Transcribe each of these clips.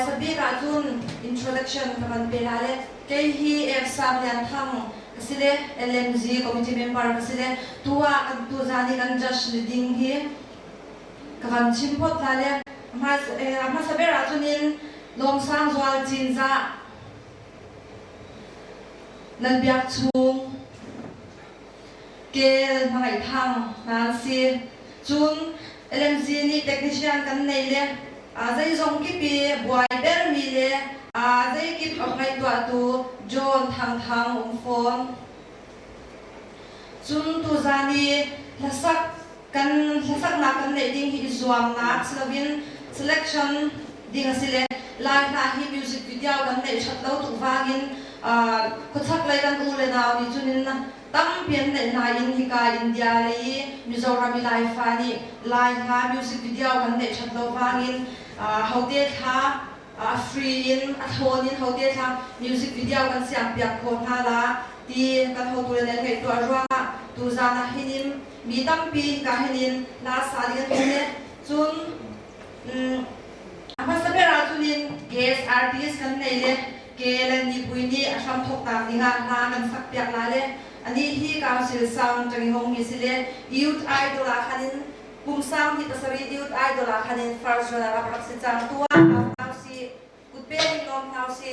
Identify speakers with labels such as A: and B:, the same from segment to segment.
A: Hmaisa bik ahcun introduction ka van pe la le kei hi Ek Sang Lian Thang ka si le LMG committee member ka si le tu ah kan tuzan i kan judge ni ding hi ka van chim phot la le hmasa ber ahcun in Lawmsang Zual Cinzah Nan Biak Chung Kel Hmangaih Thang hna an si. Cun LMG nih technician kan nei le zeizong kip i buai bermi le zeikip a ngaihtuahtu John Thang Thang um fawn. Cun tuzan i hlasak kan hlasaknak kan neih ding hi i zuamnak si loin selection ding a si le Lai hla hi music video kan neih ṭhat lo tuk vangin khuachak lei kan u le nau nih cun in tampi an neih nain hika India lei i Mizoram i Laifa nih Lai hla music video kan neih ṭhat lo vangin hote thla a free in a thawn in hote thla music video kan siampiak khawh hna la ti kan hotu le nan ngaihtuah ruangah tuzan ah hinin mi tampi hika hinin hla sa ding an um i cun a hmasa ber ahcun in guest artist kan nei le ke le nipui nih a hramthawknak dingah hla kan sakpiak la le anih hi council sang ṭangi hongmi si le youth idol ah khan in kum sang hi pasarih youth idol ah khan in first runner up rak si cang tu ah hau si kutpe in lawm hau si.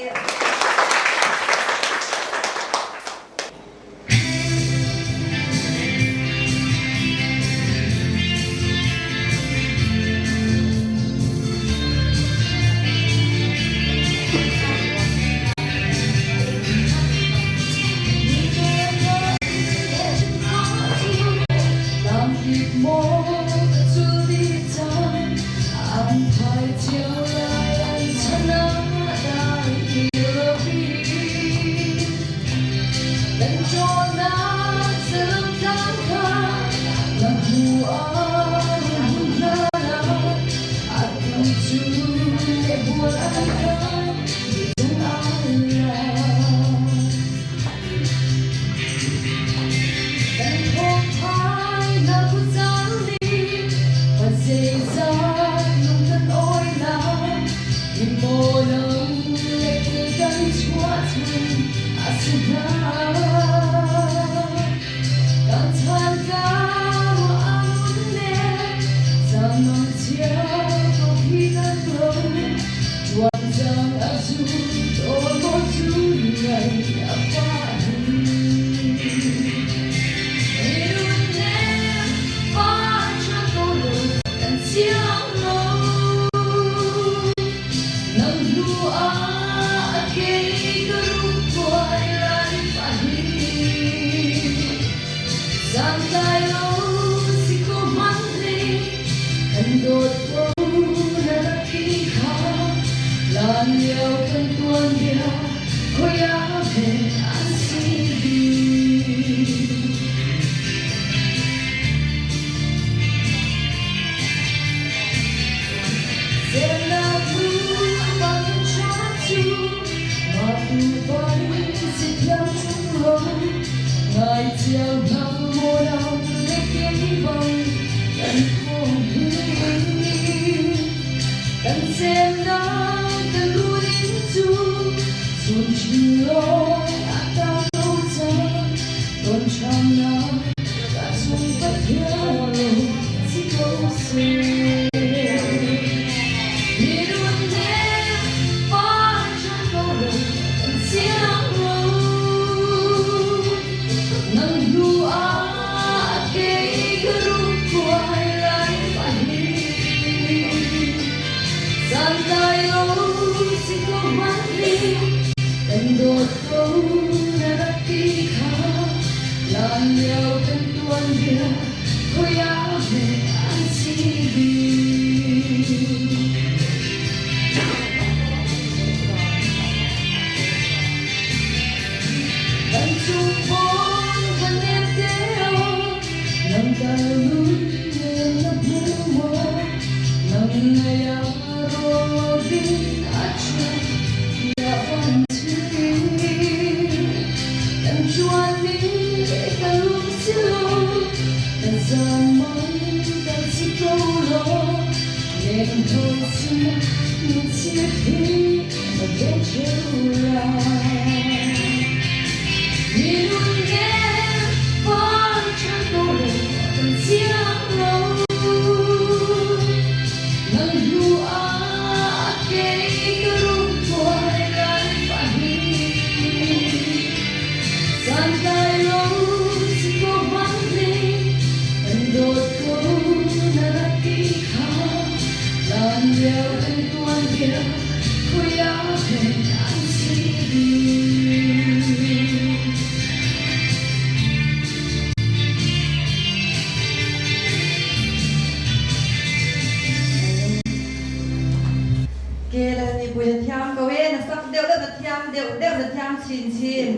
A: Ke le ni pui na thiam ko e, na sak deuh deuh na thiam deuh deuh na thiam chin chin.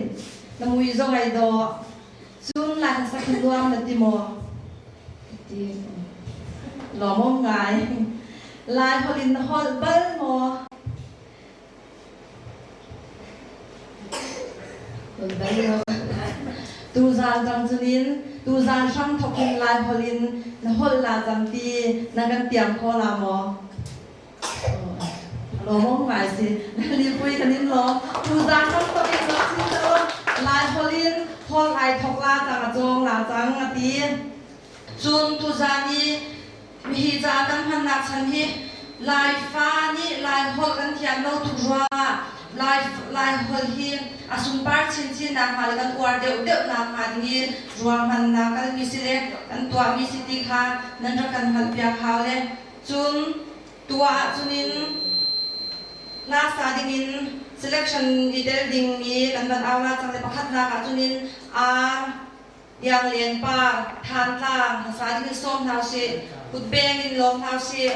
A: Na mui zong ai dawh. Cun lai na sak hi nuam na ti maw?
B: Ti.
A: Lawmawm ngai. Lai holh in na holh bal maw?
B: Holh bal lo.
A: Tuzaan cang cunin tuzaan hram thawk in Lai holh in na holh la cang ti na kan tiam kho la maw? Lawmawm ngai si. Lipui kan in lawm. Tuzaan hram thawk in rak chim te Lai holh in holh ai thawk la cang a cawng la cang a ti. Cun tuzaan i mihi ca kan hmannak chan hi Laifa nih Lai holh kan thiam lo tuk ruangah Lai Lai holh hi a sunpar chinchin nakhnga le kan uar deuhdeuh nakhnga ding i ruahmannak kalmi si le kan tuahmi si ti kha nan rak kan hngalhpiak hau le cun tuah ahcun in hla sa dingin selection i tel dingmi kan van au la cang le pakhatnak ahcun in ar Iang Lian Par, Thantlang, hmasa ding in sawm hna usih. Kutbeng in lawm hna usih.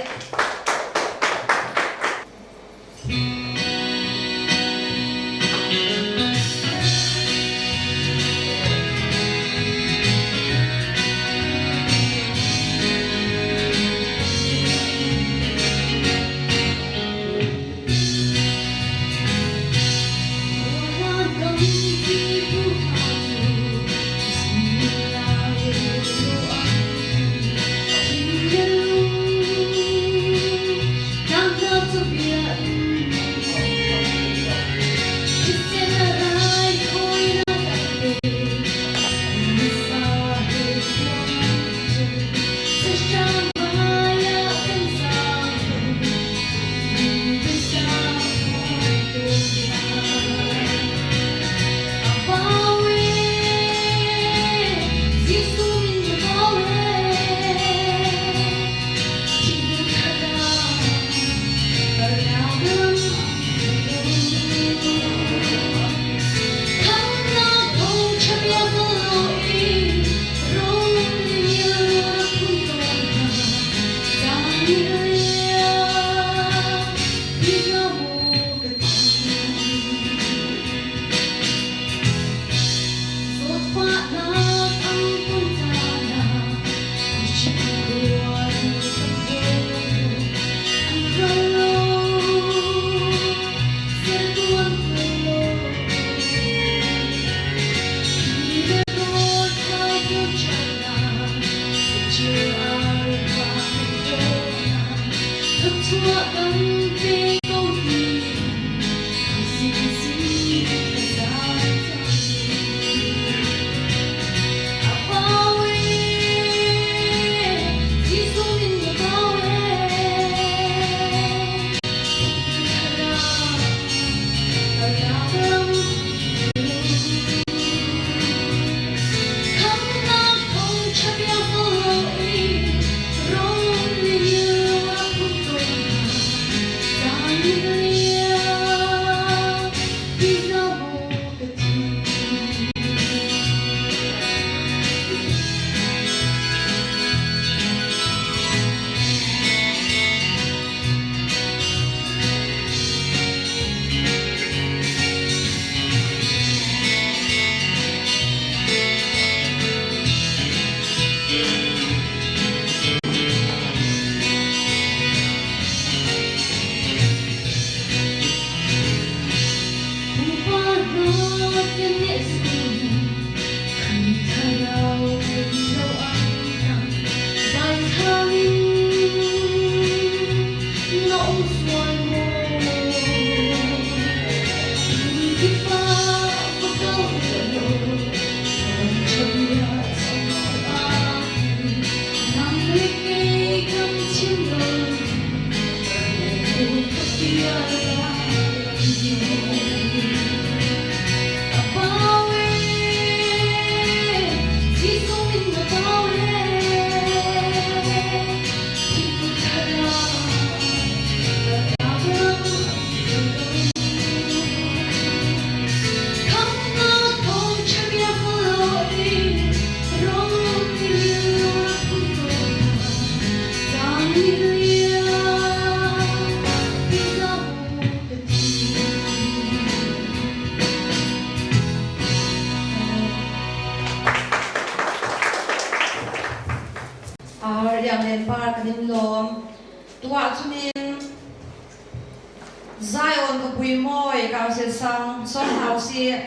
A: Zion khuapui mawi Council sang sawm hna usih.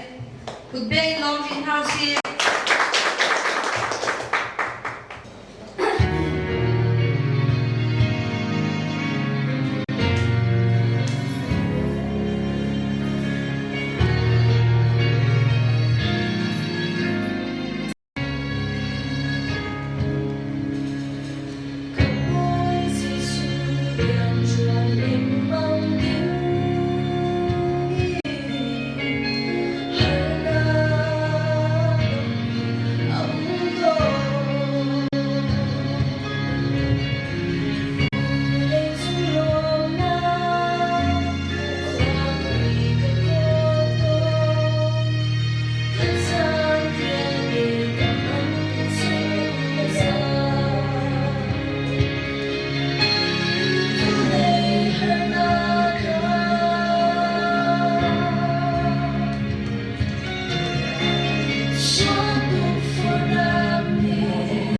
A: Kutbeng in lawm rih hna usih.
B: Kan Bawi Jesuh rianṭuan lengmang ding harnak tampi a um ko. Vawleicung lawmnak fakpi ka kawl tawn. Ka caan vialte ka hman zungzal. Vawlei harnak ah Sualtuk-fornak nih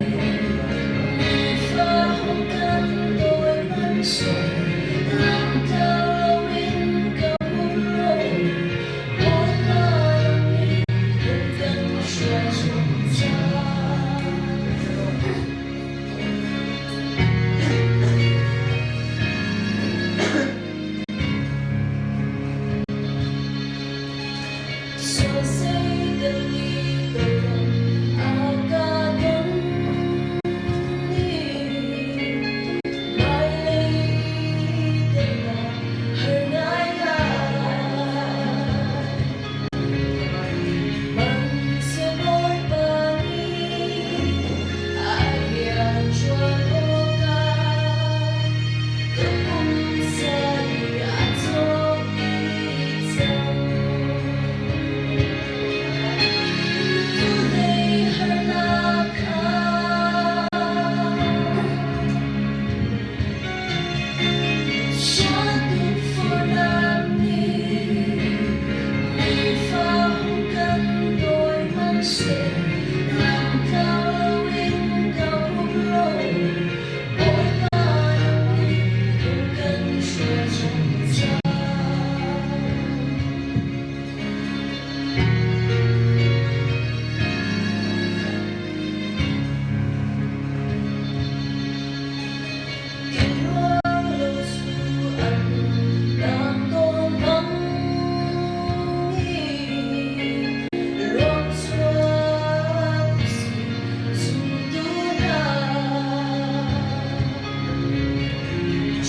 B: nifa hung kan dawi hmanhseh lamtlau loin ka um lo. Bawipa nih hung kan hruai zungzal. Ka pumsa i a cawk dih cang. Vawlei harnak kha Sualtuk-fornak nih nifa hung kan dawi hmanhseh lamtlau loin ka um lo. Bawipa nih hung kan hruai zungzal. Kei ruang lo cu an nam tawn bang ruang chuak usih zumtu hna.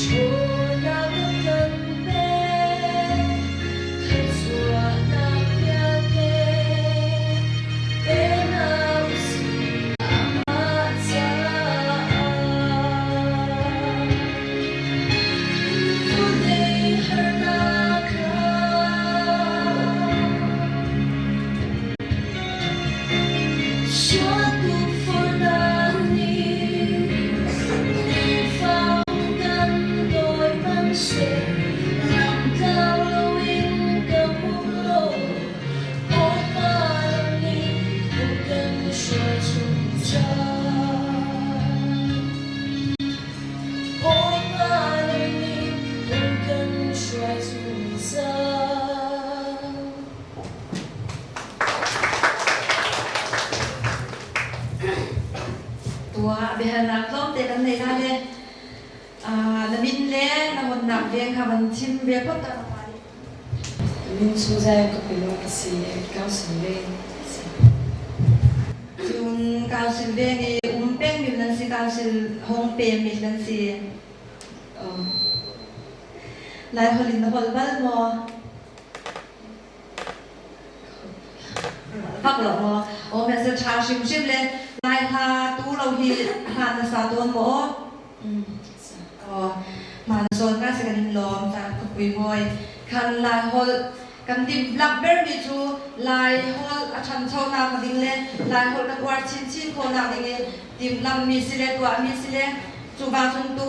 B: Ṭhawnnak a kan pek, thluachuahnak vialte pe hna usih amah caah. Vawlei harnak ah Sualtuk-fornak nih nifa kan dawi hmanhseh lamtlau loin ka um lo. Bawipa nih hung kan hruai zungzal. Bawipa nih hung kan hruai zungzal.
A: Tuah biahalnak tlawmte kan nei la le na min le na honnak veng kha van chim ve phot ta pa nih.
B: Min cu Zion ka pilo ka si i Council veng ka si.
A: Cun council veng i um peng mi nan si council hong pe mi nan si. Lai holh in na holh bal maw? Fak lo maw? Aw message ṭha hrimhrim le Lai hla tu lo hi hla na sa tawn maw? Aw ma na zawn nga si kan in lawm caan khuapui hawi khan Lai holh kan timhlamh bermi cu Lai holh a ṭhanchonak ding le Lai holh kan uar chinchin khawhnak ding i timhlamhmi si le tuahmi si le cu va cun tu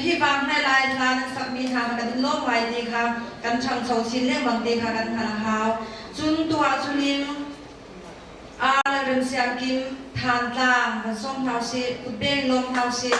A: hi vang hnai lai hla nan sakmi hna kha kan in lawm ngai ti kha kan ṭhangcho chin lengmang ti kha kan hngalh a hau. Cun tu ah cunin Ar Remsiang Kim Thantlang van sawm hna usih, kutbeng lawm hna usih.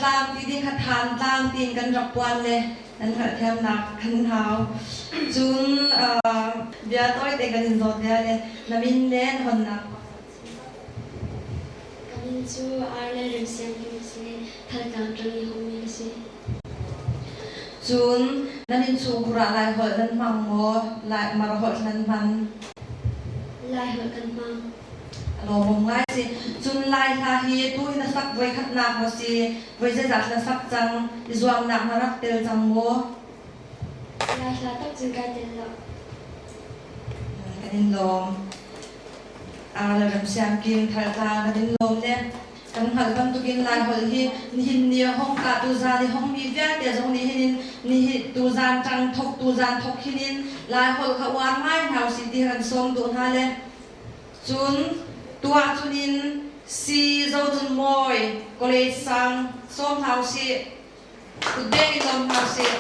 A: Thaltlang ti ding kha Thantlang tiin kan rak puan le nan hngalhthiamnak kan hau. Cun bia tawite kan in zawt bia le na min le na honnak.
C: Ka min cu Arle Remsiang Kim a si. Thaltlang ṭang i hongmi ka si.
A: Cun nan innchungkhur ah Laiholh nan hmang maw? Lai Marholh nan hman?
C: Laiholh kan hmang.
A: A lawmawm ngai si. Cun Lai hla hi tu hi na sak voikhatnak maw si? Voi zeizat na sak cang? I zuamnak na rak tel cang maw?
C: Lai hla tak cun kai tel lo.
A: Kan in lawm. Ar le Ramsiangkim Thaltlang kan in lawm le kan hngalh bantukin Laiholh hi nihin ni a hong ka tuzan i hongmi vialte zong nih hin nihi tuzan ṭang thok tuzan thok hin in Laiholh kha uar ngai hna usih ti kan sawm duh hna le cun tuah cun in si Zodun Mawi College sang sawm hna usih kutbeng in lawm hna usih.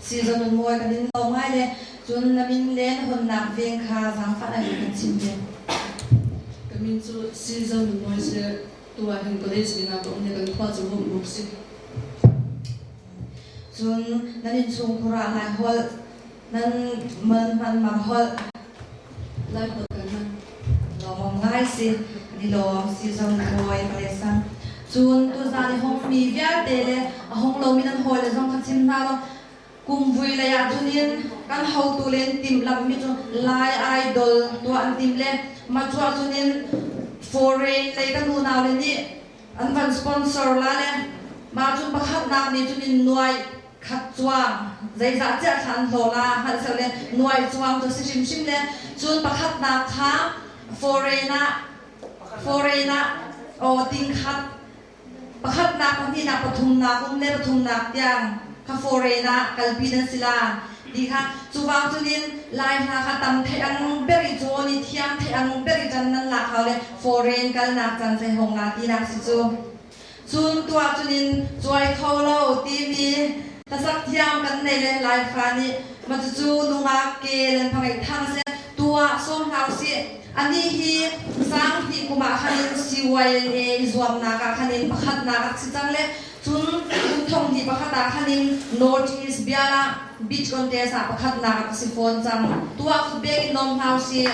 A: Season un mawi kan in lo ngai le cun na min le na honnak veng kha zaangfah na kan chim ve.
D: Ka min cu season un mawi si tu ah hin college ding ah ka um le kan khua cu hum buk si.
A: Cun nan innchungkhur ah Laiholh nan man hman mar holh
D: Laiholh kan hman.
A: Lawmawm ngai si kan i lawm si zong mawi ka le sang. Cun tuzan i hongmi vialte le a hong lomi nan hawile zong kha chim hna law kumvui lei ah cun in kan hotu le an timhlamhmi cu Lai Idol tuah an tim le mah cu ahcun in foreign lei kan unau le nih an van sponsor la le mah cu pakhatnak nih cun in nuai khat cuang zeizah ciah thla an hlaw la hngalh seo le nuai cuang cu si hrimhrim le cun pakhatnak kha foreign ah foreign ah aw ting khat pakhatnak pahnihnak pathumnak um le pathumnak tiang kha foreign ah kalpi nan si la ti kha cuwang cunin lai hna kha tam thei ang beri cawn i thiam thei ang beri tan nan lak hau le foreign kalnak can sai hong la ti nak si cu cun tuah cunin cuai kho lo timi hlasak thiam kan nei le laifa nih ma cucu nungak ke len phangai thang se tuah som hau si. Anih hi sangpi kum ah khan in CYLA i zuamnak ah khan in pakhatnak a si cang le cun kum thong hnih pakhat ah khan in North East bial ah beach contest ah pakhatnak a si fawn cang. Tuah kut beng in nom hna usih.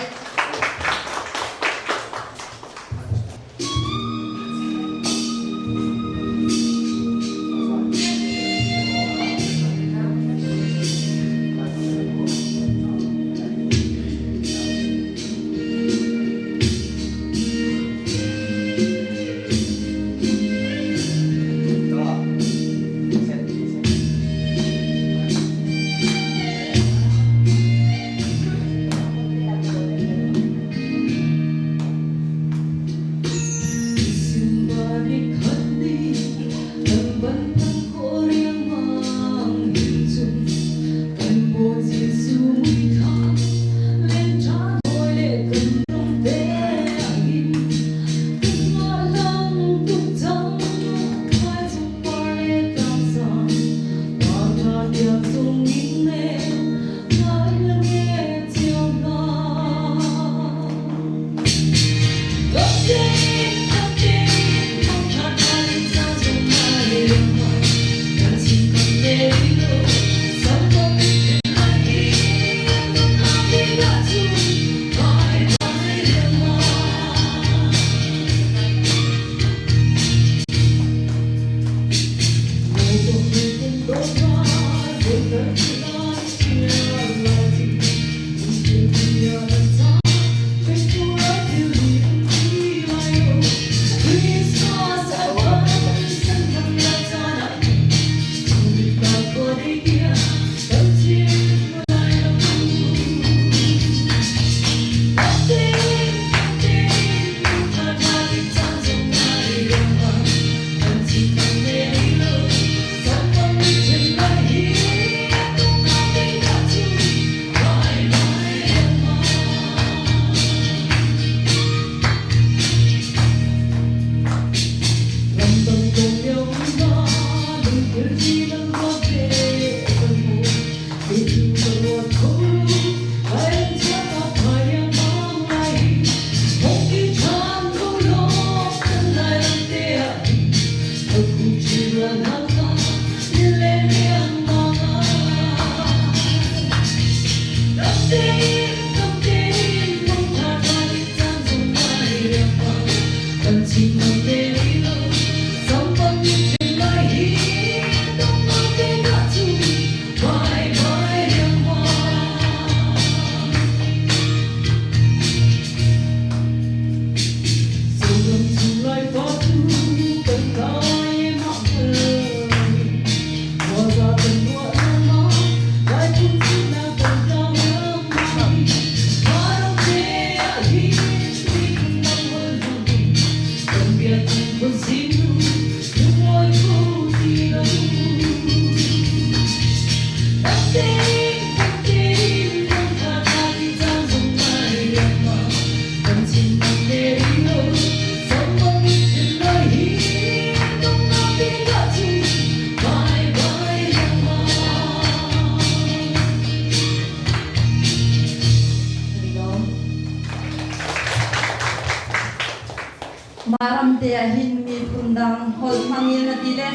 A: Maram te ah hin miphun dang holh hmangin a ti le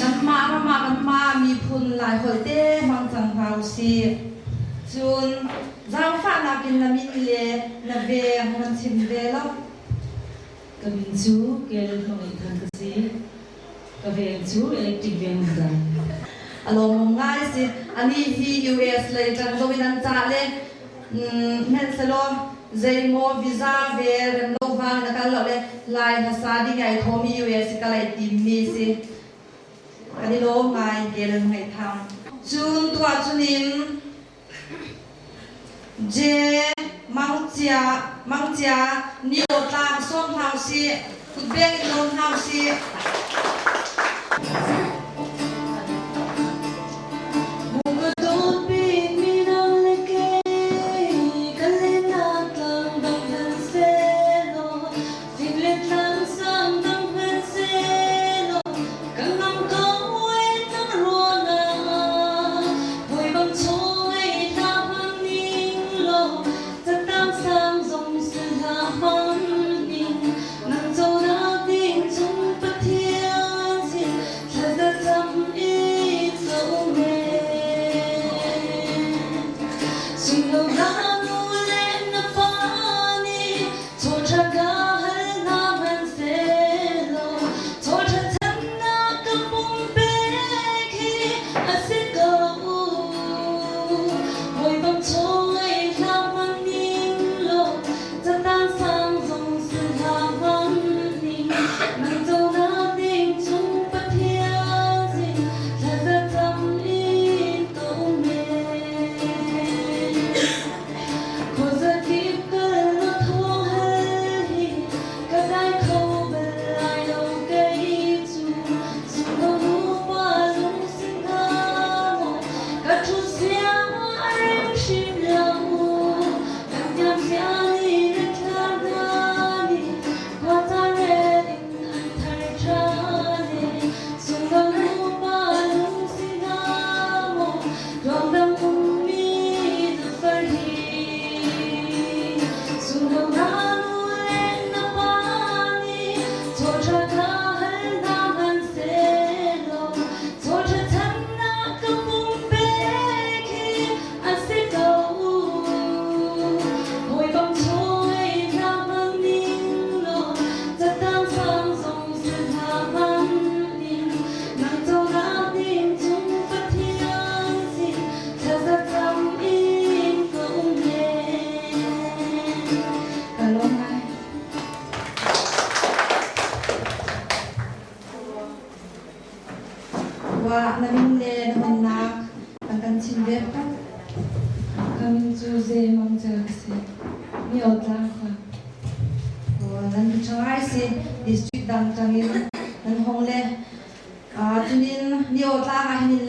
A: kanmah ram ah kanmah miphun Lai holh te hmang cang hna usih. Cun zaangfahnak in na min le na veng nan chim ve lo.
B: Ka min cu Karen Hmangaih Thang ka si. Ka veng cu electric veng da.
A: A lawmawm ngai si. Ani hi US lei ṭang zo in an cah le hmanhselaw zeimaw visa ve rem lo vang in a kal lo le Lai hlasa ding ai thawmi US i kal ai timmi si. Kan i lawm ngai Karen Hmangaih Thang. Cun tuah cunin J. Mangcia Mangcia ni aw tlang sawm hna usih kutbeng in lawn hna usih.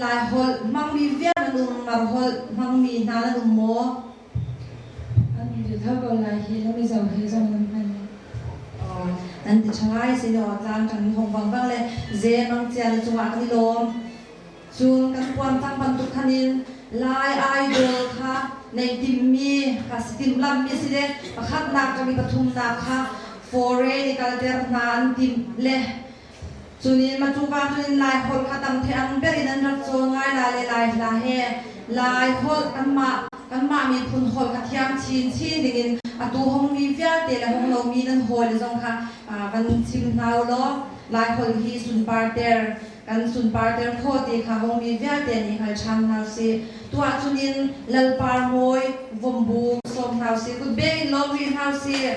A: Lai holh hmangmi vial nan um, Mar holh hmangmi hna nan um maw?
E: An ti tho ko lai hi na Mizo he zong nan hman.
A: Nan ti ṭha ngai si ne aw tlang ṭang hong bang bang le ze mang cia na cungah kan i lawm. Cun kan puan cang bantuk khan in Lai Idol kha nei timmi kha si timhlammi si le pakhatnak ṭang i pathumnak kha foreign i kalter hna an timh le cunin matuva cunin Lai holh kha tam the ang ber in an rak cawn ngai la le Lai hla he Lai holh kanmah kanmah miphun holh kha thiam chin chin dingin atu hongmi vialte le hong lomi nan hawi le zong kha van chim hna u law Lai holh hi sunpar ter kan sunparter khawh ti kha hongmi vialte nih hngal ṭhan hna usih. Tuah cunin lalpar mawi vombu sawm hna usih. Kutbeng in lawm rih hna usih.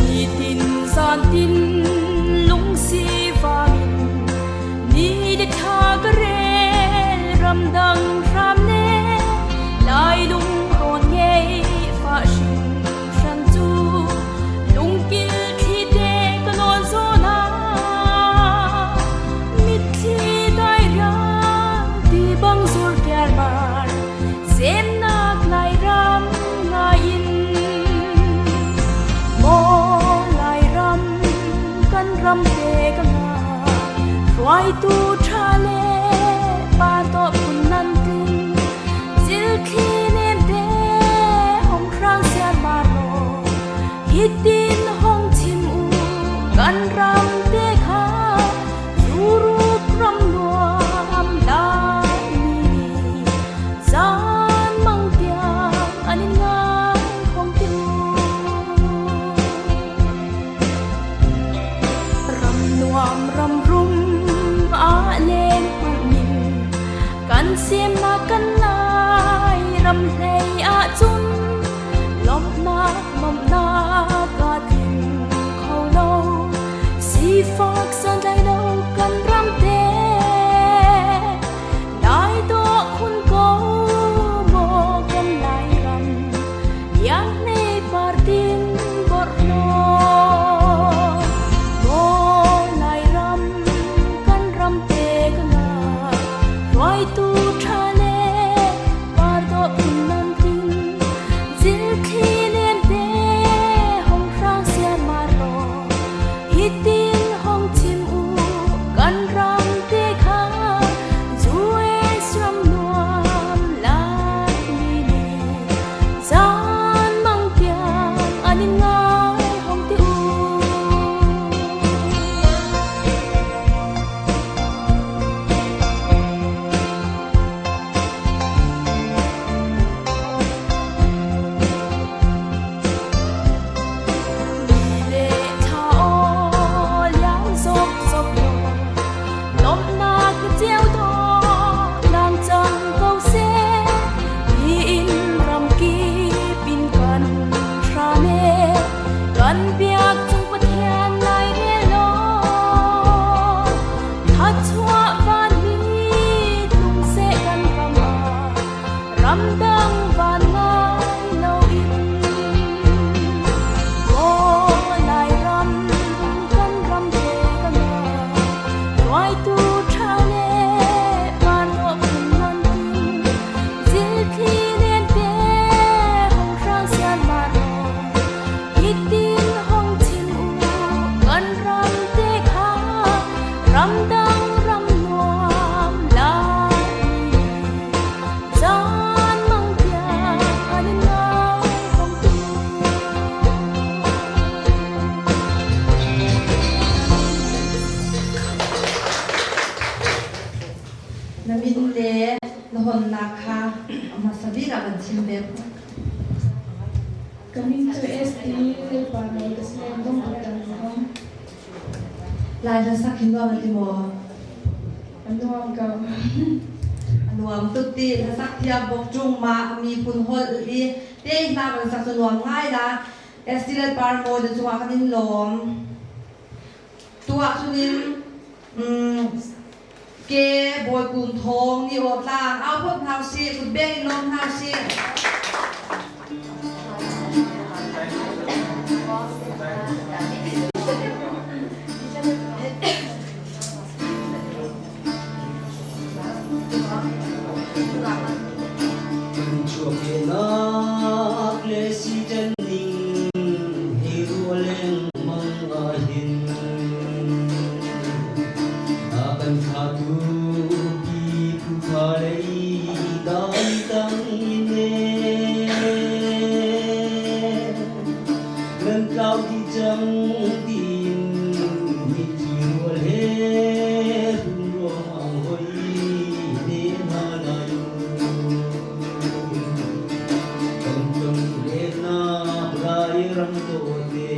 F: Nitin zantin lungsi vangin ni le thla ka rel ramdang hram le lai lungrawn ngei fa hringhran cu lungkil thli te ka nawn zawn ah mitthli dai rial ti bang zur tiar mar Semnak Lairam ngai in maw Lairam kan ram te ka nga hruaitu ṭha le pa to phun nan tling zilthli nem te hong hrang sian mar law hitin hong chim u kan ram te kha Zurup ram nuam lai mi nih zan mang tiang an in ngai hong ti u. Ram nuam ram rum a leng hmanh ning kan semnak kan lai ram hlei ahcun lawmhnak nuamhnak a tling kho lo. Sifak santlai lo kan ram te dai dawh khun ko maw kan Lairam iang hlei par tin borh law maw Lairam kan ram te ka nga hruaitu ṭha le par dawh phun nan tling zilthli nem te hong hrang siarmar law Hitin hong chim u kan ram te kha US ram nuam lai mi nih zan mang tiang an in ngai hong ti u. Lawmhnak cio dawh lang cang ko seh tiin ramkip in kan hram e kan biak cung Pathian lai rel law thachuah vanmi tlung seh kan ram ah ramdang van ngai loin Aw Lairam kan ram te ka nga hruaitu ṭha le par dawh phun nan ting zilthli nen te hong hrang sian mar law hitin hong chim u kan ram te kha ramdang ram nuam lai Zan mang tiang an in ngai hong tu.
A: Na min le na honnak kha hmasa bik ah kan chim ve.
E: Ka min cu ST Lalpa nawl ka si leng dong ka hong.
A: Lai hla sak hi nuam an ti maw?
E: A nuam ko.
A: A nuam tuk ti hla sak thiam bawk ṭung ma miphun holh i te hla kan sak cu nuam ngai la. Estilal par mawi na cungah kan in lawm. Tuah cunin Ke Bawi Kung Thawng ni aw tlang au phot hna usih, kutbeng in lawm hna usih.
G: Kan chuahkehnak le sican ning hi ruah lengmang ahhin a kan thlahtu pipu pha lei dai tang in nan tlau dih cang tiin mithi rual he rum ruangmang hoi te hna lai u. Kan tlung lennak lai ram dawte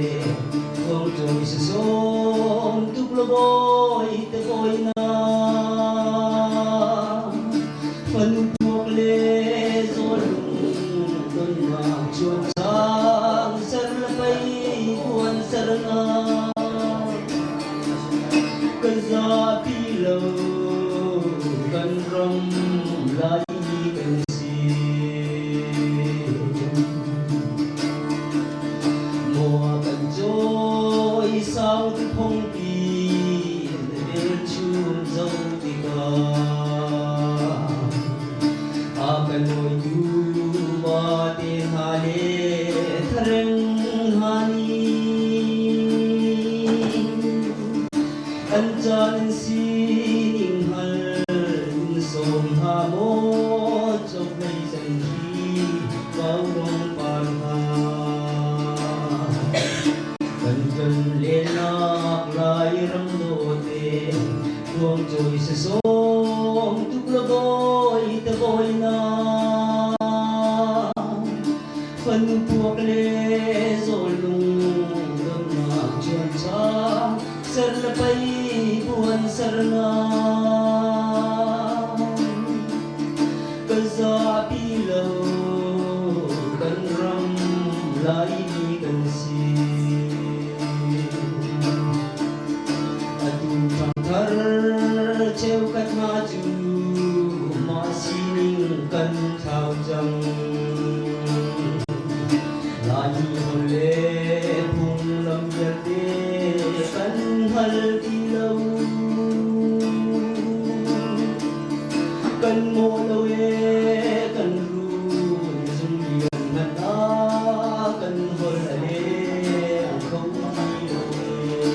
G: khuang cawi sasawm tuk lo bawi te bawi na fanu puak le zawlung donnak chuan sang ser le pei puan ser na kan zapi lo kan ram lai kan si Mua kan cawi sau ti phongpi na velchum zo tikah a kan nawitu vate hna le thareng hna nih an caan an sining hngal in sawm hna maw chokhlei can khi vaurawng par hna kan ton lenak lai ram dawte Khuang cawi sasawm tuk la bawi te bawi na fanu puak le zawl lung donnak chuan cha ser le pei buan ser na ka zapi lo kan ram Laimi kan si. Atu ṭhangthar cheukhat hna cu mah sining kan thlau cang. Laimi holh le phunglam vialte kan hngal ti lo. Kan mawh lo ee kan run zung lian hmanh ah kan holh a leng kho ti lo ee.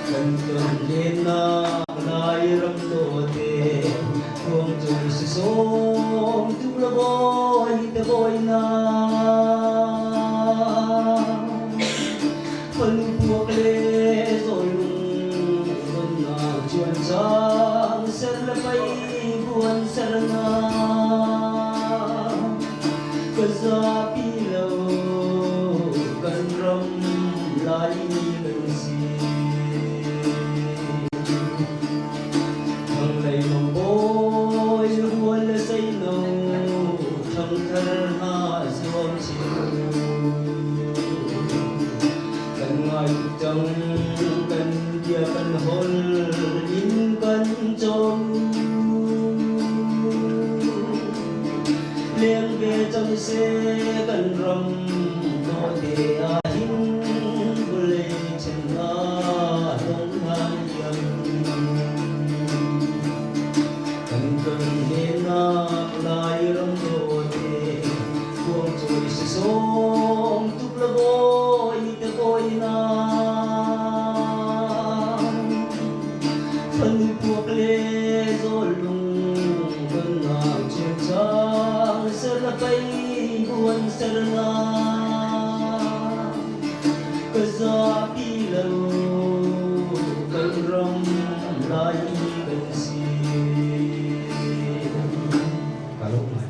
G: Kan ton lennak Lairam dawte khuang cawi sisawm tuk la bawi te bawi na Fanu puak le zawlung donnak chuan cang ser le pei buan ser na ka zapi lo kan ram Laimi kan si. Thanglei mangbawi rual le seino thangthar hna zuam sin kan ngai tuk cang kan bia kan hol in kan cawm leng ve cang seh kan ram dawte ah hin vawlei chen ah dong hlan tiang kan ton lenak lai ram dawte khuang cawi sisawm tuk la bawi te bawi na Fanu puak le zawl lung donnak chungchang ser la pei buan ser na ka zapi lo kan ram lai kan si. Ka lawm ngai.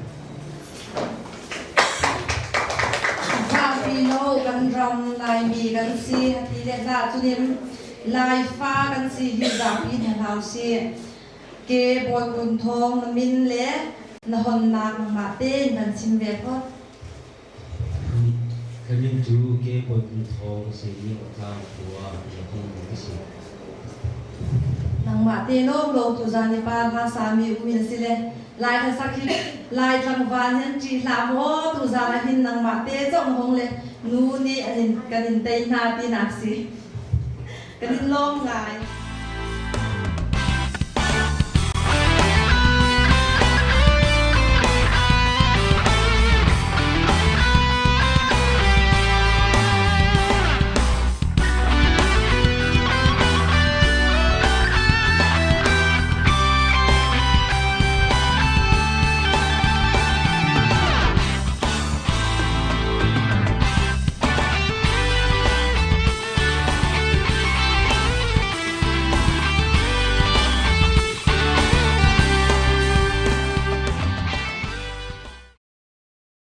A: Zapi lo kan ram Laimi kan si ti le hna cunin Laifa kan si hi zapi hna hna usih. Ke Bawi Kun Thawng na min le na honnak nangmah tein kan chim ve phot.
G: Ka min cu Ke Bawi Kun Thawng si i Awtlang khua na hung ka si.
A: Nangmah te lawng tuzan i pa hla sami um in si le Lai hlasak hi Lai tlangval nih an ṭih hlah maw tuzan ah hin nangmah te zong hong le nu nih an in kan in tei hna tinak si. Kan in lawm ngai.